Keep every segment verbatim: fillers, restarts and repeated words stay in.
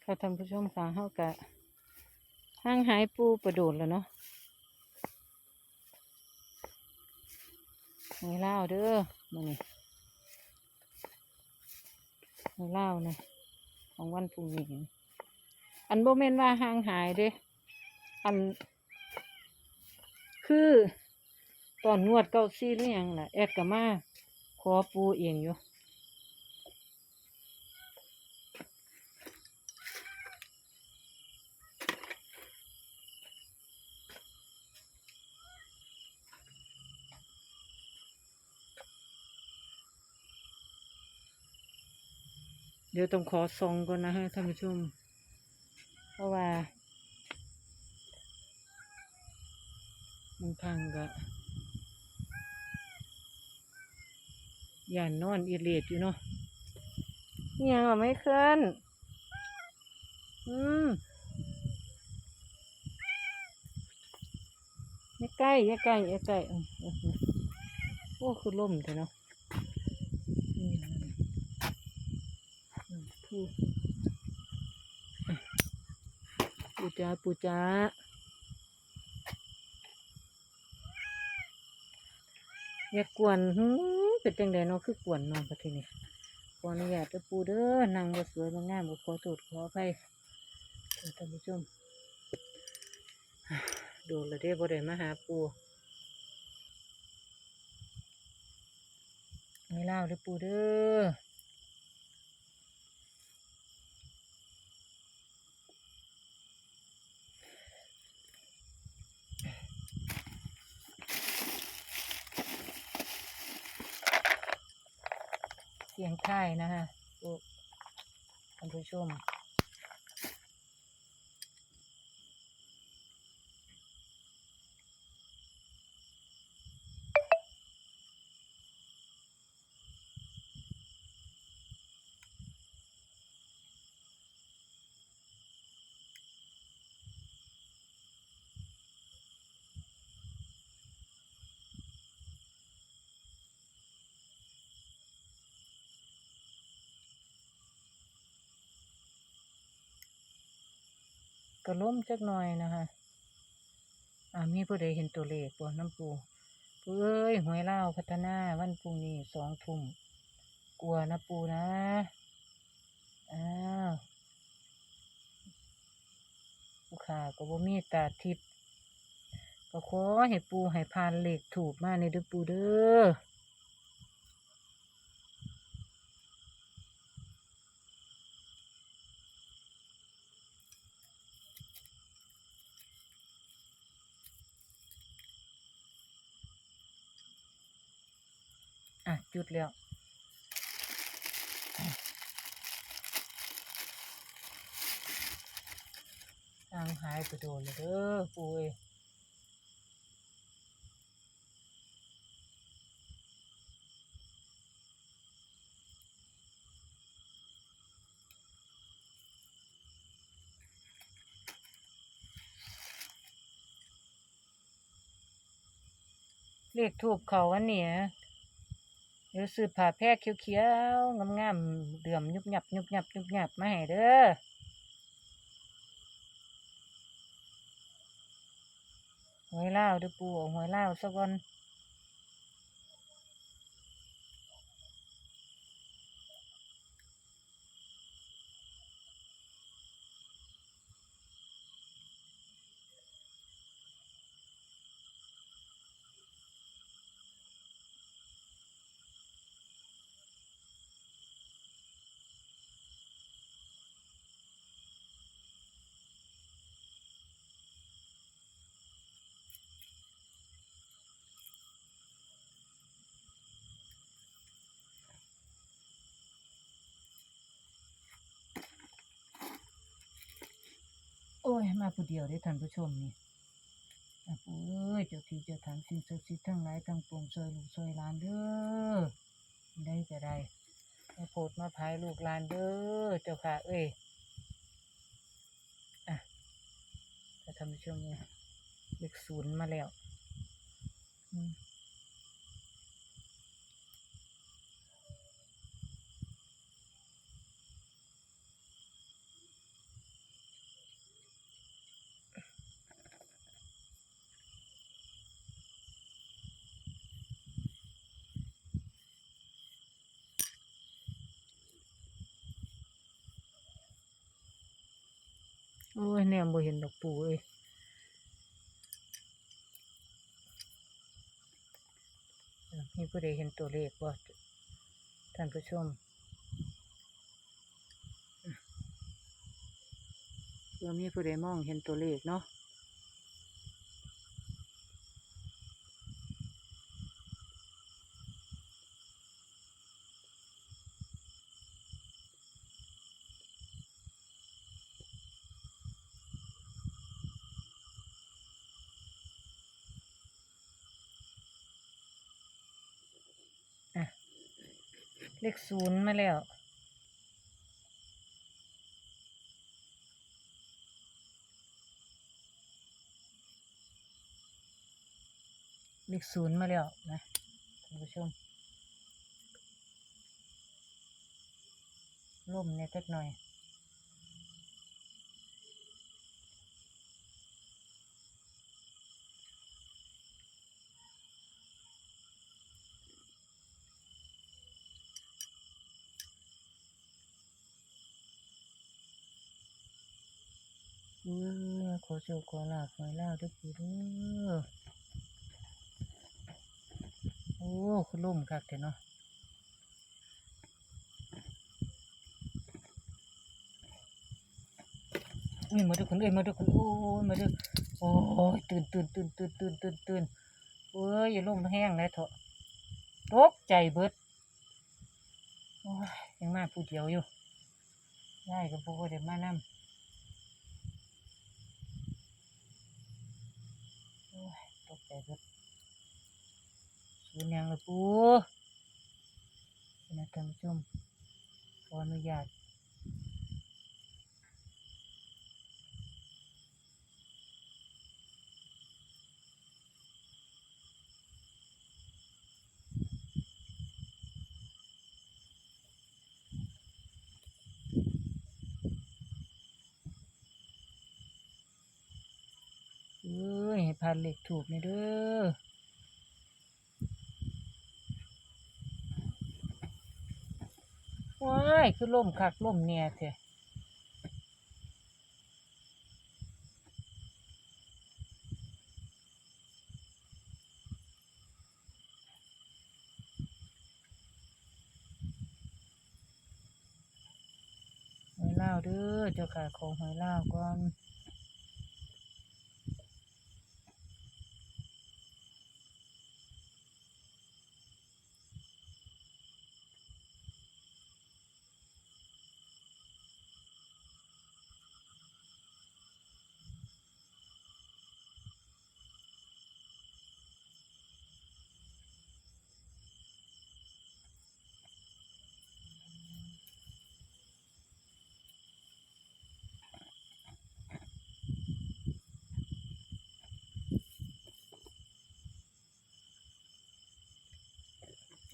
ค่ะท่านผู้ชมค่ะ เฮากะห่างหายปู่ไปโดนแล้วเนาะ หวยลาวเด้อ มื้อนี้ หวยลาวนะ ของวันพรุ่งนี้ อันบ่แม่นว่าห่างหายเด้ อัน คือตอนงวดเก้าสี่หรือหยังล่ะ แอดก็มาขอปู่เองอยู่ เดี๋ยวต้องขอส่องก่อนนะฮะท่านผู้ชม เพราะว่าบางครั้งก็ย่านนอนอีเลดอยู่เนาะ อิหยังอ่ะไม่เคลื่อน อืม อย่าใกล้ อย่าใกล้ อย่าใกล้ อืม อืม อืม โอ้ คือลมแท้เนาะ อืม อืม ปู่ ปู่จ๋า ปู่จ๋า อย่ากวน หือ เป็นจั่งใดเนาะ คือกวนเนาะ บัดทีนี้ ขออนุญาตเด้อปู่เด้อ นั่งบ่สวยบ่งาม ก็ขอโทษขออภัย ท่านผู้ชม โดนแล้วเด้ บ่ได้มาหาปู่ หวยลาวเด้อปู่เด้อ เสี่ยงทายนะคะ ปู่ ท่านผู้ชม ก็ลมจักหน่อยนะคะ อ่า มีผู้ใดเห็นตัวเลขบ่นำปู่ ปู่เอ้ย หวยลาวพัฒนาวันพรุ่งนี้สองทุ่มกว่านะปู่นะ อ้าว ผู้ข้าก็บ่มีตาทิพย์ ก็ขอให้ปู่ให้ผ่านเลขธูปมาแหน่เด้อปู่เด้อ อ่ะ จุดแล้ว ห่างหายไปโดนแล้วเด้อปู่เอ้ย เลขธูปเข้าวันนี้นะ เดี๋ยวซื้อผ้าแพรเขียวๆ งามๆ เหลื่อมยุบยับ ยุบยับ ยุบยับมาให้เด้อ หวยลาวเด้อปู่ เอาหวยลาวซะก่อน โอ้ย มาผู้เดียวเด้ท่านผู้ชมนี่ อ่ะ ปู่เอ้ย เจ้าที่เจ้าทางสิ่งศักดิ์สิทธิ์ทั้งหลายทั้งปวง ช่วยลูกช่วยหลานเด้อ ได้ก็ได้ มาโปรดมาภายลูกหลานเด้อ เจ้าค่ะ เอ้ย อ่ะ ท่านผู้ชมเนี่ย เลขศูนย์มาแล้ว อืม แนมบ่เห็นดอกปู่เอ้ย มีผู้ใดเห็นตัวเลขบ่ ท่านผู้ชม เผื่อมีผู้ใดมองเห็นตัวเลขเนาะ อ่ะ เลขศูนย์มาแล้ว เลขศูนย์มาแล้วนะ ท่านผู้ชม ลมเนี่ยจักหน่อย เออ ขอโชคขอลาภหวยลาวเด้อปู่เด้อ โอ้ คือลมคักแท้เนาะ อุ้ย มาเด้อคุณเอ้ย มาเด้อคุณ โอ้ย มาเด้อ โอ้ย ตื่น ตื่น ตื่น โอ้ย อย่าลมแฮงเลยเถาะ ตกใจเบิด โอ้ย ยังมาผู้เดียวอยู่ ยายก็บ่ได้มานำ โอ้ย ตกใจเบิด ศูนย์หยังล่ะปู่ นะท่านผู้ชม ขออนุญาต เอ้ย ให้ผ่านเลขธูปนี่เด้อ ว้าย คือลมคักลมแน่แท้ หวยลาวเด้อเจ้าค่ะ ขอหวยลาวก่อน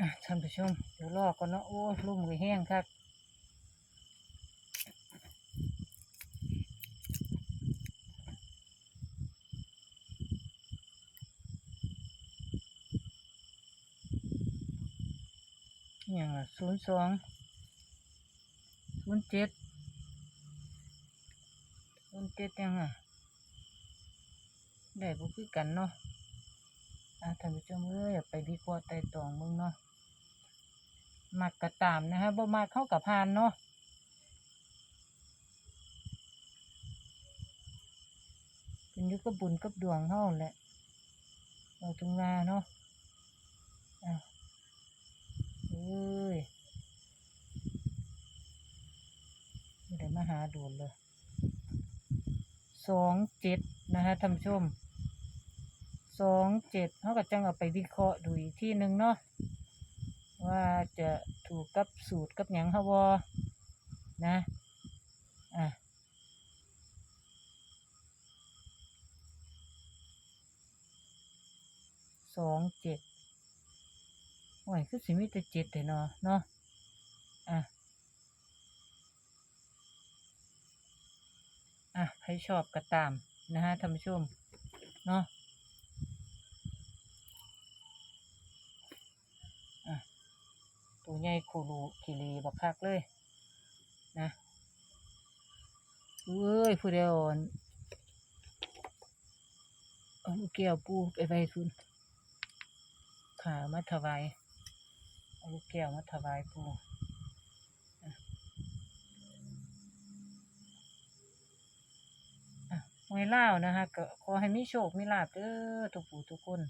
อ่ะ ท่านผู้ชม เดี๋ยวรอก่อนเนาะ โอ้ ลมก็แฮงคัก อิหยังล่ะ ศูนย์สอง ศูนย์เจ็ด ศูนย์เจ็ด ยังล่ะ ได้บ่คือกันเนาะ อ่ะ ท่านผู้ชมเอ้ย เอาไปวิเคราะห์ไตร่ตรองเบิ่งเนาะ มักก็ตามนะคะ บ่มักเฮาก็ผ่านเนาะ ขึ้นอยู่กับบุญกับดวงเฮาแหละ เอาถึงว่าเนาะ อ่ะ เอ้ย บ่ได้มาหาโดนเลย สองเจ็ด นะคะท่านผู้ชม สองเจ็ด เฮาก็จั่งเอาไปวิเคราะห์ดูอีกทีหนึ่งเนาะ ว่าจะถูกกับสูตรกับหยังเฮาบ่ นะ อ่ะ สองเจ็ด โอ้ย คือสิมีแต่เจ็ดแท้เนาะ เนาะ อ่ะ อ่ะ ใครชอบก็ตามนะคะท่านผู้ชม เนาะ อ่ะ ตัวใหญ่โคโลคิรีบักคักเลย นะ เอ้ย ผู้ใดเอาอัน เอาลูกแก้วปู่ไปไว้ซุน ค่ะ มาถวาย เอาลูกแก้วมาถวายปู่ อ่ะ อ่ะ หวยลาวนะคะ ก็ขอให้มีโชคมีลาภเด้อ ทุกผู้ทุกคน